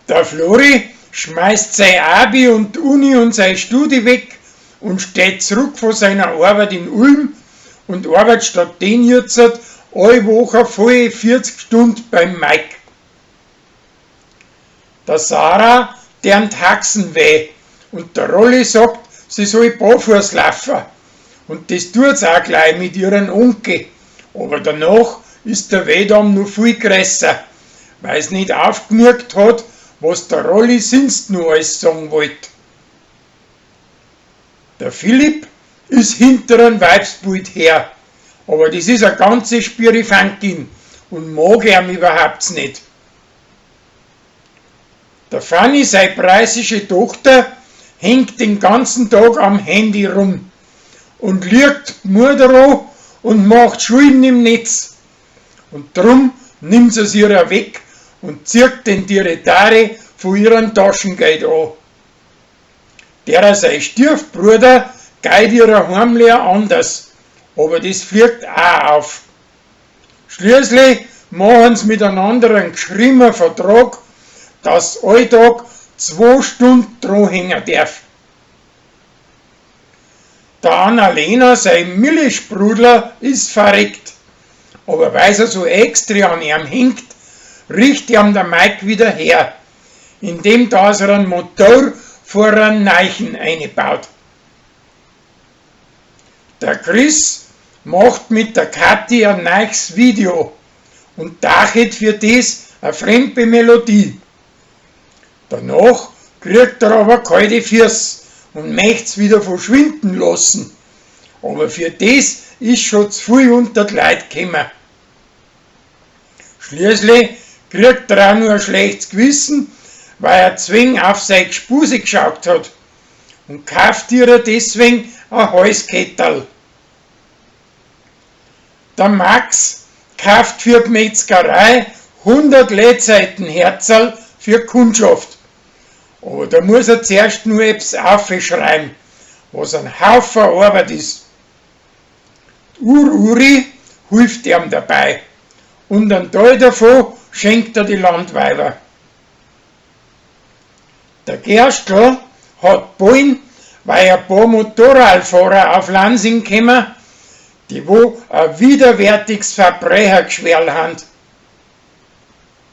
Der Flori schmeißt sei Abi und Uni und sei Studi weg und steht zurück von seiner Arbeit in Ulm und arbeitet statt den jetzt alle Woche voll 40 Stunden beim Mike. Der Sarah deren Haxen weh und der Rolli sagt, sie soll barfuß laufen. Und das tut's auch gleich mit ihren Onkel. Aber danach ist der Wehdamm noch viel größer, weil's nicht aufgemerkt hat, was der Rolli sonst noch alles sagen wollt. Der Philipp ist hinter einem Weibsbild her, aber das ist eine ganze Spirifankin und mag ihm überhaupt nicht. Der Fanny, seine preußische Tochter, hängt den ganzen Tag am Handy rum und liegt Mutter an und macht Schulden im Netz. Und drum nimmt sie es ihr weg und zirkt den Diretare von ihrem Taschengeld an. Derer sein Stiefbruder geht ihrer heimlich anders, aber das fliegt auch auf. Schließlich machen sie miteinander einen geschriebenen Vertrag, dass alltag 2 Stunden dran hängen darf. Der Annalena, sein Milchsprudler, ist verreckt. Aber weil er so extra an ihm hängt, riecht ihm der Mike wieder her, indem dass er einen Motor vor einen Neichen einbaut. Der Chris macht mit der Kathi ein neues Video und dachet für das eine fremde Melodie. Danach kriegt er aber kalte Füße und möcht's wieder verschwinden lassen. Aber für das ist schon zu viel unter die Leute gekommen. Schließlich kriegt er auch nur ein schlechtes Gewissen, weil er zwing auf sein Gespuse geschaut hat und kauft ihr deswegen ein Halsketterl. Der Max kauft für die Metzgerei 100 Leitseitenherzerl für Kundschaft. Aber da muss er zuerst nur etwas aufschreiben, was ein Haufen Arbeit ist. Ur-Uri hilft ihm dabei und einen Teil davon schenkt er die Landweiber. Der Gerstl hat Ballen, weil ein paar Motorradfahrer auf Lansing kommen, die wo ein widerwärtiges Verbrechergeschwerl haben.